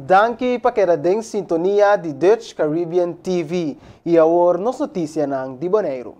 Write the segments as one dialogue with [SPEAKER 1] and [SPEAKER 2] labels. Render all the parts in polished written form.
[SPEAKER 1] Danki pa keda den sintonia di Dutch Caribbean TV i awor nos notisianan di Boneiru.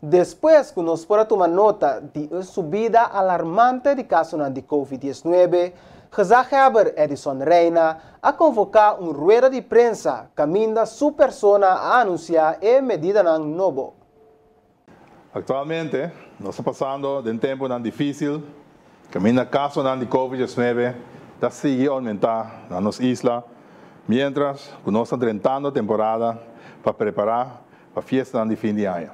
[SPEAKER 1] Despues ku nos por a tuma nota di e subida alarmante di kasonan di Covid 19, Gezaghebber Edison Rijna a konvoká un rueda di prensa kaminda su persona a anunsiá e medidanan nobo.
[SPEAKER 2] Aktualmente nos ta pasando den tempunan difísil kaminda kasonan di Covid 19 ta sigui oumentá na nos isla, miéntras ku nos ta drentando temporada pa prepará pa fiestanan di fin di aña.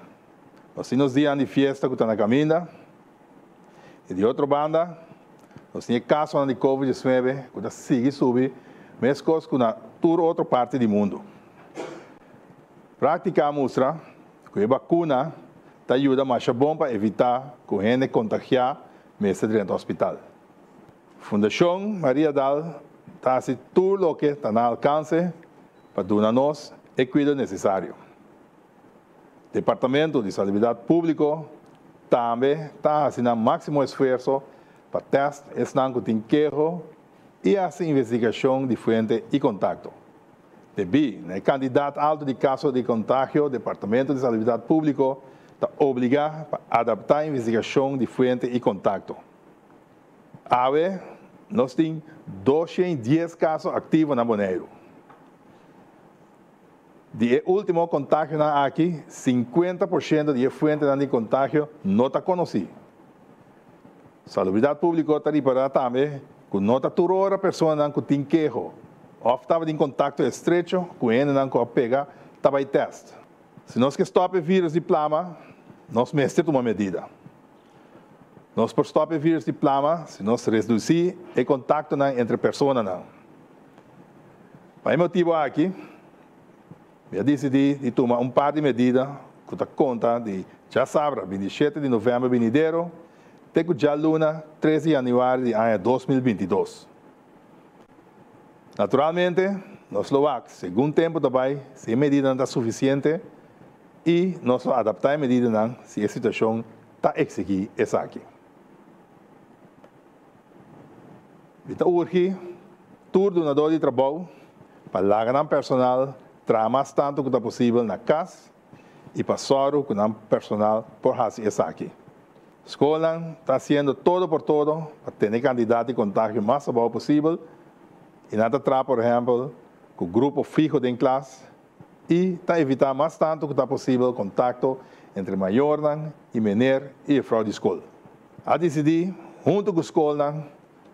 [SPEAKER 2] Nos tin nos dianan di fiesta ku ta na kaminda i di otro banda nos tin e kasonan di Covid 19 ku ta sigui subi meskos ku na tur otro parti di mundu. Práktika a mustra ku e bakuna ta yuda masha bon pa evitá ku hende kontagiá mester drenta hospital. Fundashon Maria Dal ta hasi tur loke ta na alkanse pa duna nos e kuido nesesario. Departamento di Salubridat Públiko tambe ta hasi nan máksimo esfuerso pa tèst esnan ku tin keho i hasi investigashon di fuente i kontakto. Debí na e kantidat altu di kaso di kontagio, Departamento di Salubridat Públiko ta obligá pa adaptá investigashon di fuente i kontakto. Awe nos tin 210 kaso aktivo na Boneiru. Di e último kontagionan aki, 50% di e fuentenan di kontagio no ta konosí. Salubridat Públiko ta ripará tambe ku no ta tur ora personanan ku tin keho òf tabatin kontakto estrecho ku hendenan ku a pega ta bai tèst. Si nos ke stòp e vírùs di plama, nos mester tuma medida. Nos por stòp e vírùs di plama si nos redusí e kontaktonan entre personanan. Pa e motibu aki, mi a disidí di tuma un par di medida ku ta konta di djasabra 27 di novèmber binidero te ku djaluna 3 di yanüari di aña 2022. Naturalmente, nos lo wak segun tempu ta bai si e medidanan ta sufisiente i nos lo adaptá e medidanan si e situashon ta eksigí esaki. Mi ta urgi tur dunadó di trabou pa laga nan personal traha mas tantu ku ta posibel na kas i pa sòru ku nan personal por hasi esaki. Skolnan ta hasiendo todo por todo pa tene kantidat di kontagio mas abou posibel i nan ta traha por ehèmpel ku grupo fiho den klas i ta evitá mas tantu ku ta posibel kontakto entre mayornan i mener i jefrou di skol. A disidí huntu ku skolnan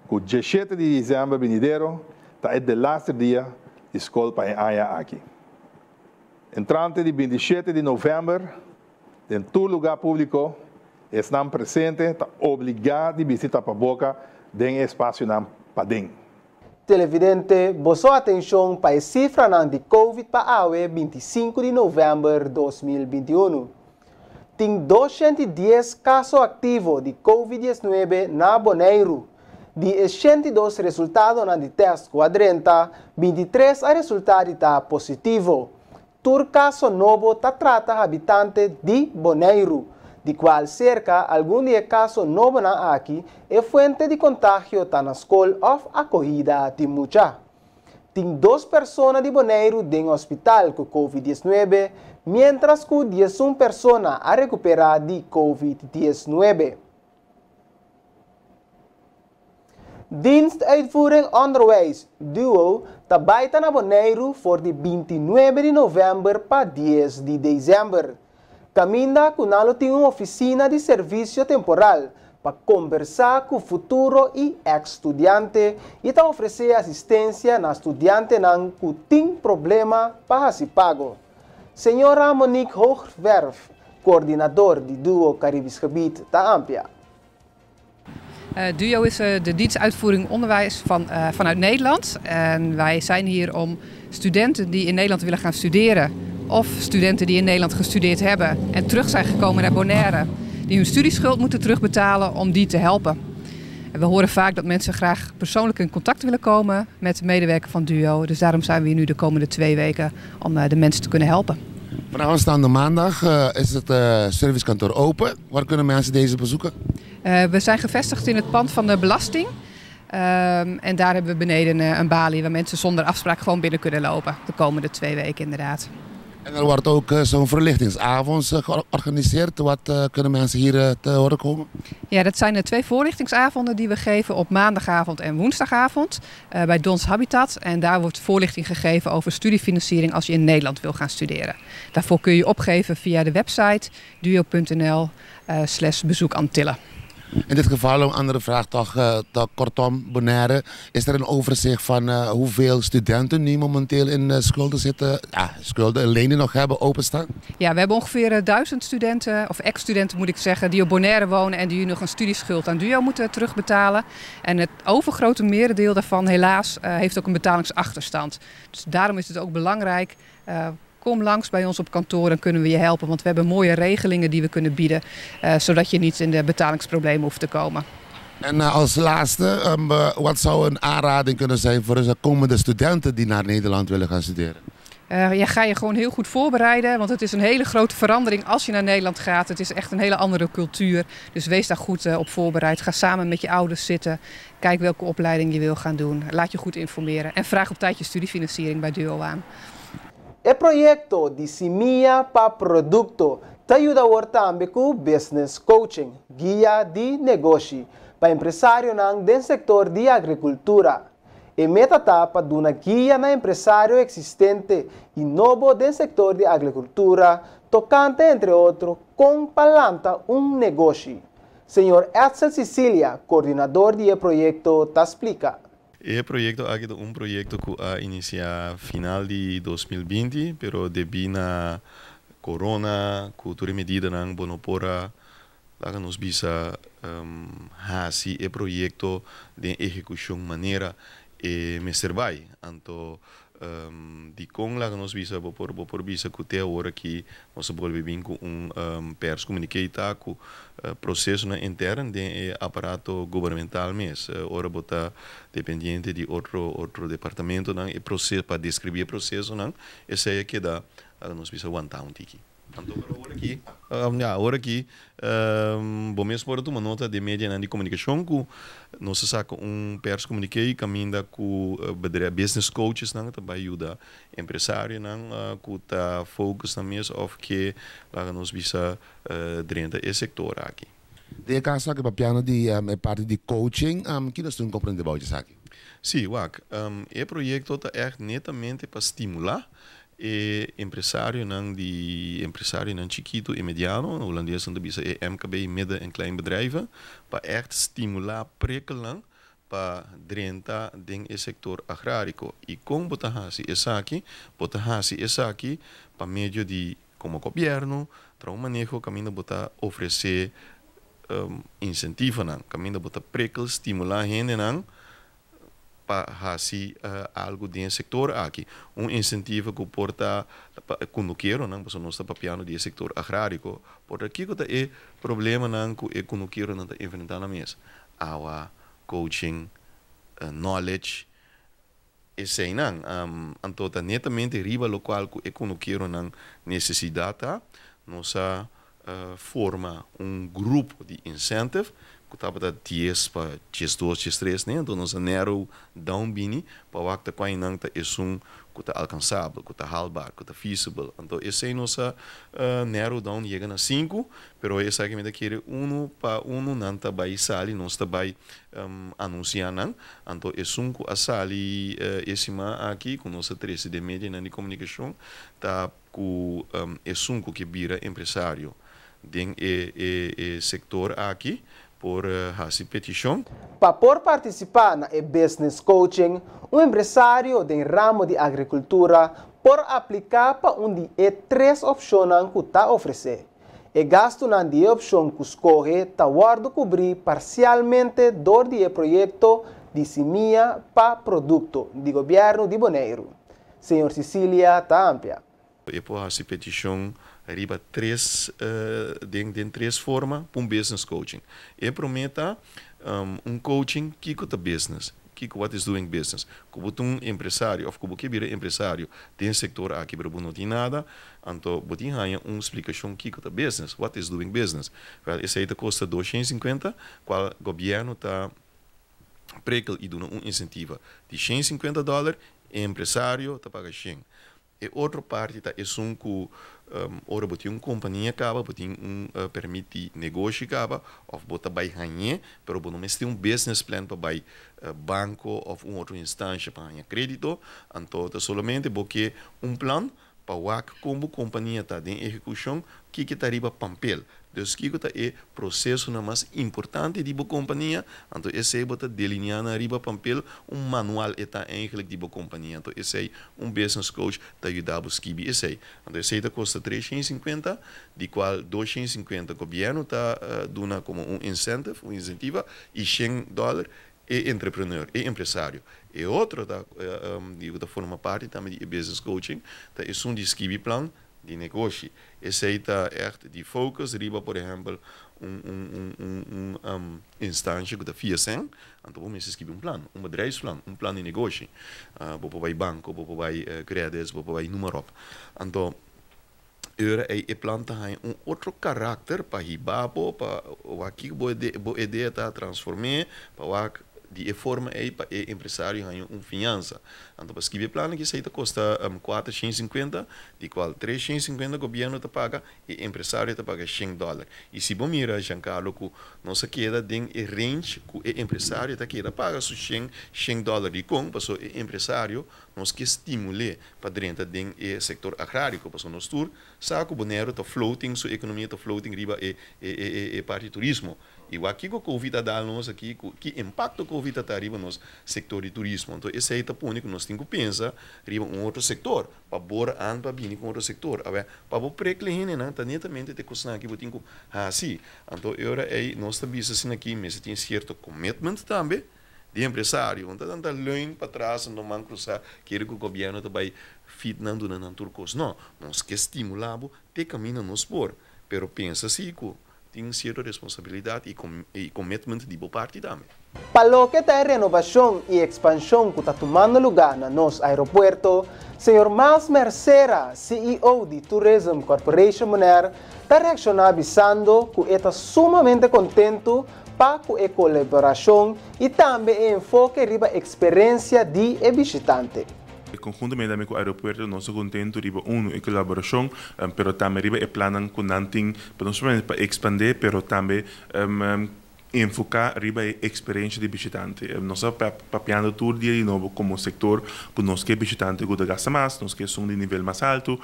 [SPEAKER 2] ku 17 di desèmber binidero ta e delaster dia di skol pa e aña aki. Entrante di 27 di novèmber den tur lugá públiko esnan presente ta obligá di bisti tapaboka den e espasionan paden.
[SPEAKER 1] Televidente, boso atenshon pa e sifranan di Covid pa awe 25 di novèmber 2021. Tin 210 kaso aktivo di Covid-19 na Boneiru. Di e 102 resultadonan di tèst ku a drenta, 23 a resultá di ta positivo. Tur kaso nobo ta trata habitante di Boneiru, di kual serka algun di e kaso nobonan aki e fuente di kontagio ta na skol òf akohida di mucha. Tin dos persona di Boneiru den hospital ku Covid-19, miéntras ku 11 persona a rekuperá di Covid-19. Dienst Uitvoering Onderwijs, DUO, ta bai ta na Boneiru for di 29 di novèmber pa 10 di desèmber. Kaminda ku nan lo tin un ofisina di servisio temporal pa kombersá ku futuro i eks-studiante i ta ofresé asistensia na studiantenan ku tin problema pa hasi pago. Señora Monique Hoogwerf, koordinador di DUO Caribisch Gebied, ta amplia.
[SPEAKER 3] DUO is de dienst uitvoering onderwijs vanuit Nederland. En wij zijn hier om studenten die in Nederland willen gaan studeren of studenten die in Nederland gestudeerd hebben en terug zijn gekomen naar Bonaire, die hun studieschuld moeten terugbetalen, om die te helpen. En we horen vaak dat mensen graag persoonlijk in contact willen komen met de medewerker van DUO. Dus daarom zijn we hier nu de komende 2 weken om de mensen te kunnen helpen.
[SPEAKER 4] Vanaf aanstaande maandag is het servicekantoor open. Waar kunnen mensen deze bezoeken?
[SPEAKER 3] We zijn gevestigd in het pand van de belasting. En daar hebben we beneden een balie waar mensen zonder afspraak gewoon binnen kunnen lopen. De komende 2 weken inderdaad.
[SPEAKER 4] En er wordt ook zo'n verlichtingsavond georganiseerd. Wat kunnen mensen hier te horen komen?
[SPEAKER 3] Ja, dat zijn de twee voorlichtingsavonden die we geven op maandagavond en woensdagavond bij Dons Habitat. En daar wordt voorlichting gegeven over studiefinanciering als je in Nederland wil gaan studeren. Daarvoor kun je je opgeven via de website duo.nl/bezoek Antillen.
[SPEAKER 4] In dit geval een andere vraag toch, toch kortom, Bonaire. Is er een overzicht van hoeveel studenten nu momenteel in schulden zitten? Ja, schulden en leningen nog hebben openstaan?
[SPEAKER 3] Ja, we hebben ongeveer 1000 studenten, of ex-studenten moet ik zeggen, die op Bonaire wonen en die nu nog een studieschuld aan DUO moeten terugbetalen. En het overgrote merendeel daarvan helaas heeft ook een betalingsachterstand. Dus daarom is het ook belangrijk: kom langs bij ons op kantoor en kunnen we je helpen. Want we hebben mooie regelingen die we kunnen bieden, zodat je niet in de betalingsproblemen hoeft te komen.
[SPEAKER 4] En als laatste, wat zou een aanrading kunnen zijn voor de komende studenten die naar Nederland willen gaan studeren?
[SPEAKER 3] Ja, ga je gewoon heel goed voorbereiden, want het is een hele grote verandering als je naar Nederland gaat. Het is echt een hele andere cultuur, dus wees daar goed op voorbereid. Ga samen met je ouders zitten, kijk welke opleiding je wil gaan doen. Laat je goed informeren en vraag op tijd je studiefinanciering bij DUO aan.
[SPEAKER 1] E proyekto di Simia pa Produkto ta yuda tambe ku business coaching, guia di negoshi, pa empresarionan den sektor di agrikultura. E meta ta pa duna guia na empresario eksistente i nobo den sektor di agrikultura, tokante, entre otro, kon pa lanta un negoshi. Señor Edsel Cecilia, koordinadó di e proyekto, ta splika.
[SPEAKER 5] E proyekto aki ta un proyekto ku a inisiá final di 2020, pero debí na corona, ku tur medidanan, bo no por a, laga nos bisa, hasi e proyekto den ehekushon manera e mester bai. Anto di kon, laga nos bisa, bo por bisa ku te awor aki nos a bolbe bin ku un perscommuniqué ku prosesonan interno den aparato gubernamental mes. Ora bo ta dependiente di otro departamentonan e proseso pa deskribí e prosesonan, esei a keda, laga nos bisa, wanta un tiki. Anto, awor aki, ja, awor aki, bo mes por tuma nota den media di komunikashon ku nos a saka un perscommuniqué kaminda ku bedrijf business coaches nan ta bai yuda empresarionan ku ta focus nan mes òf ke, laga nos bisa, drenta e sektor aki.
[SPEAKER 4] Den kaso aki papiando di parti di coaching, kiko nos tin komprondé bou esaki?
[SPEAKER 5] Si, wak, e proyekto ta echt netamente pa stimulá e empresarionan chikitu i mediano, na hulandes nan ta bisa e MKB, midden- en kleinbedrijven, pa echt stimulá, prikkel pa drenta den e sektor agráriko. I kon bo ta hasi esaki? Bo ta hasi esaki pa medio di, komo gobièrnu, traha un maneho kaminda bo ta ofresé insentivonan, kaminda bo ta prikkel, stimulá hendenan pa hasi algu den sektor aki. Un insentivo ku por ta kunukeronan, pasobra nos ta papiando di sektor agráriko, por aki ku ta e problemanan ku e kunukeronan ta enfrentá na mes. Awa, coaching, knowledge, eseinan. Anto ta netamente riba lokual ku e kunukeronan nesesidat ta, nos a forma un grupo di incentive ku tabata 10 pa 12, 13, né? Anto nos a narrow down bini pa wak ta kua nan ta esun ku ta alkansabel, ku ta haalbaar, ku ta feasible. Anto esei nos a narrow down yega na 5, pero esaki mi ta kere unu pa unu nan ta bai sali, nos ta bai anunsiá nan. Anto esun ku a sali e siman aki, ku nos a trese den media di komunikashon, ta ku esun ku ke bira empresario den e sektor aki por hasi petishon.
[SPEAKER 1] Pa por partisipá na e business coaching, un empresario den ramo di agrikultura por apliká pa un di e tres opshonnan ku ta ofresé. E gastunan di opshon ku skohe ta wòrdu kubrí parsialmente dor di e proyekto di Simia pa Produkto di gobièrnu di Boneiru. Señor Cecilia ta amplia.
[SPEAKER 5] E por hasi petishon riba tres, den tres forma pa un business coaching. E promé ta un coaching kiko ta business. Kiko what is doing business? Ku bo ta un empresario òf ku bo ke bira empresario den sektor aki pero bo no tin nada, anto bo tin haña un splikashon kiko ta business, what is doing business. Wèl esei ta kosta 250 kual gobièrnu ta prikkel i duna un insentiva di 150 dòler, e empresario ta paga 100. E otro parti ta esun ku ora bo tin un kompania kaba, bo tin un permit di negoshi kaba òf bo ta bai hañ'é, pero bo no mester un business plan pa bai banko òf un otro instansha pa haña krédito. Anto ta solamente bo ke un plan pa wak kon bo kompania ta den ehekushon, kiko ta riba pampel. Dus kiko ta e prosesonan mas importante di bo kompania? Anto esei bo ta delineá nan riba pampel, un manual e ta eigenlijk di bo kompania. Anto esei un business coach ta yuda bo skibi esei. Anto esei ta kosta 350, di kual 250 gobièrnu ta duna komo un incentive, un insentiva, i 100 dòler e entrepreneur, e empresario. E otro ta di ku ta forma parti tambe di e business coaching ta esun di skibi plan di negoshi. Esei ta ègt di focus riba por ehèmpel un un un un instansha ku ta fia sèn, anto bo mester skibi un plan, un bedrijfsplan, un plan di negoshi. Bo por bai banko, bo por bai credits, bo por bai numa ròp. Anto e ora ei e plan ta haña un otro karakter pa hiba bo, pa wak kiko bo bo idea ta transform'é, pa wak di e forma ei pa e empresario haña un fiansa. Anto pa skibi e plan aki esei ta kosta 450, di kual 350 gobièrnu ta paga i e empresario ta paga 100 dòler. I si bo mira, Giancarlo, ku nos a keda den e range ku e empresario ta keda paga su 100 dòler. Dikon? Pasobra e empresario nos ke stimul'é pa drenta den e sektor agráriko, pasobra nos tur sa ku Boneiru ta floating, su ekonomia ta floating riba e e e e parti turismo. I wak kiko Covid a dal nos aki, ku ki impakto Covid a ta riba nos sektor di turismo. Anto esei ta pone ku nos tin ku pensa riba un otro sektor, pa bora an pa bini ku un otro sektor. Awè, pa bo prekle hendenan ta netamente te kosnan aki bo tin ku hasi. Anto e ora ei nos ta bisa asina aki mester tin sierto commitment tambe di empresario. No ta tanta leun patras anto man krusá kere ku gobièrnu ta bai fit nan duna nan tur kos. No, nos ke stimulá bo te kaminda nos por, pero pensa si ku tin sierto responsabilidat i commitment di bo parti tambe.
[SPEAKER 1] Pa loke ta e renobashon i ekspanshon ku ta tumando lugá na nos aeropuerto, señor Miles Mercera, CEO di Tourism Corporation Bonaire, ta reakshoná bisando ku e ta sumamente kontentu pa ku e kolaborashon i tambe e enfoke riba eksperensia di e bishitante.
[SPEAKER 6] Konhuntamente tambe ku aeropuerto nos ta kontentu riba unu e kolaborashon, pero tambe riba e plannan ku nan tin, no solamente pa ekspandé pero tambe enfoká riba e eksperensia di bishitante. Nos ta papiando tur dia di nobo komo sektor ku nos ke bishitante ku ta gasta mas, nos ke esun di nivel mas altu,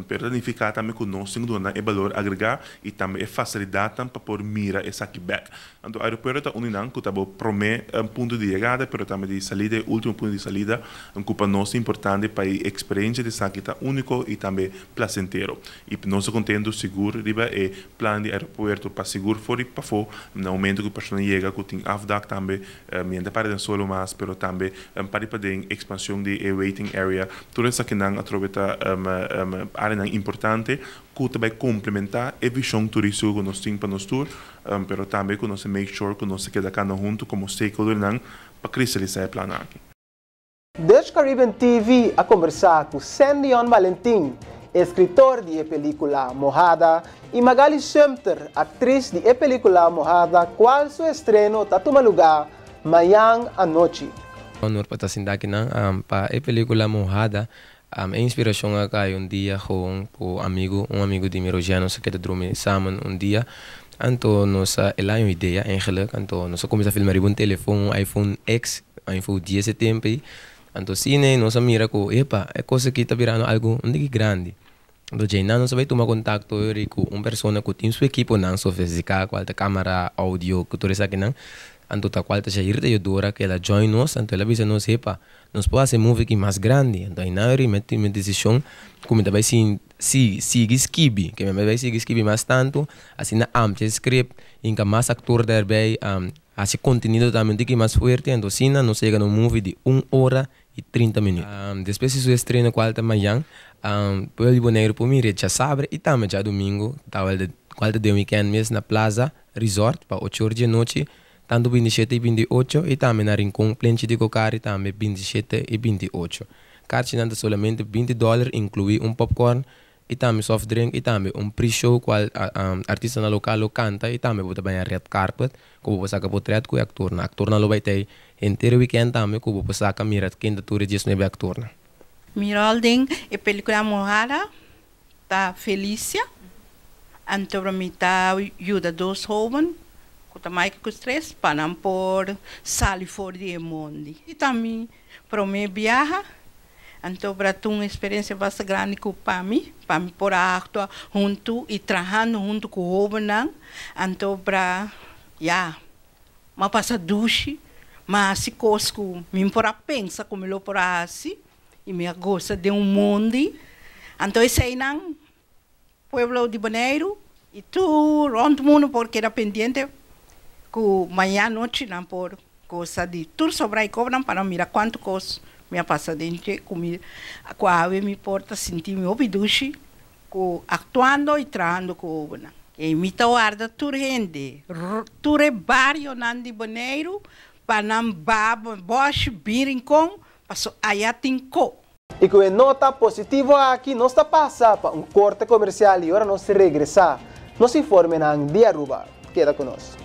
[SPEAKER 6] pero ta nifiká tambe ku nos tin ku duna nan e balor agregá i tambe e fasilidatnan pa por mira esaki bèk. Anto aeropuerto ta un di nan ku ta bo promé punto di yegada pero tambe di salida, e último punto di salida, ku pa nos ta importante pa e eksperensia di esaki ta úniko i tambe plasentero. I nos ta kontentu sigur riba e plan di aeropuerto pa sigur for di pafó na momento ku persona yega ku tin afdak tambe miente para den suelo mas pero tambe para di paden ekspanshon di e waiting area. Tur esakinan atrobe ta áreanan importante ku ta bai komplementá e vishon turístiko ku nos tin pa nos tur, pero tambe ku nos ta make sure ku nos ta keda kana huntu komo stakeholdernan pa kristalisá e plan aki.
[SPEAKER 1] Dutch Caribbean TV a kombersá ku Sandion Valentin, eskritor di e pelíkula Mojada, i Magali Sumter, aktris di e pelíkula Mojada kual su estreno ta tuma lugá mañan anochi.
[SPEAKER 7] Honor pa ta sinta akinan pa e pelíkula Mojada. E inspirashon a kai un dia gewoon ku amigu, un amigu di mi Roger, nos a keda drumi samen un dia. Anto nos a, el a un idea eigenlijk, anto nos a kuminsá filma riba un telefon, un iPhone X, iPhone 10 e tempu ei. Anto asina nos a mira ku, epa, e kos aki ta birando algu un tiki grandi. Anto djeinan nos a bai tuma kontakto ori ku un persona ku tin su ekiponan sofisticá, kual ta kamara, audio, ku tur esakinan. Anto ta kual ta Jair Teodora ku el a join nos, anto el a bisa nos, epa, nos por hasi e movie aki mas grandi. Anto einan ori mi a tuma e desishon ku mi ta bai si sigui skibi, ke mi a bai sigui skibi mas tantu, asina amplia e script, hinka mas aktor daarbij, hasi kontenido tambe un tiki mas fuerte. Anto asina nos a yega na un movie di un ora i 30 minuut. Despues di su estreno kual ta mañan, pueblo di Boneiru por mira e djasabre i tambe djadumingu, kual ta den wikènt mes na Plaza Resort pa ocho or di anochi. Tantu 27 i 28 i tambe na Rincon Plenchi di Cocari tambe 27 i 28. Karchinan ta solamente 20 dòler, inkluí un popcorn i tambe soft drink i tambe un pre-show kual artistanan lokal lo kanta i tambe bo ta baña red carpet ku bo por saka potrèt ku e aktornan. Aktornan lo bai ta ei henter e wikènt tambe ku bo por saka mira ken ta tur e 19 aktornan.
[SPEAKER 8] Mi ròl den e pelikula Mojada ta Felicia, anto mi ta yuda dos hóben ku ta Mike ku Stres pa nan por sali for di e mondi. I ta mi promé biaha, anto ta un eksperensia basta grandi ku pa mi por aktua huntu i trahando huntu ku hóbennan, anto ya, m'a pasa dushi, m'a hasi kos ku mi por a pensa ku mi lo por a hasi i mi a gosa di un mondi. Anto eseinan, pueblo di Boneiru i tur rònt mundu por keda pendiente ku mañan anochi nan por gosa di tur sobrá i kobra pa nan mira kuantu kos mi a pasa den ku mi ku awe mi por ta sinti mi hopi dushi ku aktuando i trahando ku hóbennan. I mi ta warda tur hende, tur e barionan di Boneiru pa nan bòsh bin Rincon, paso aya tin ko.
[SPEAKER 1] I ku e nota positivo aki, nos ta pasa pa un korte komersial i ora nos regresá, nos informenan di Aruba. Keda ku nos.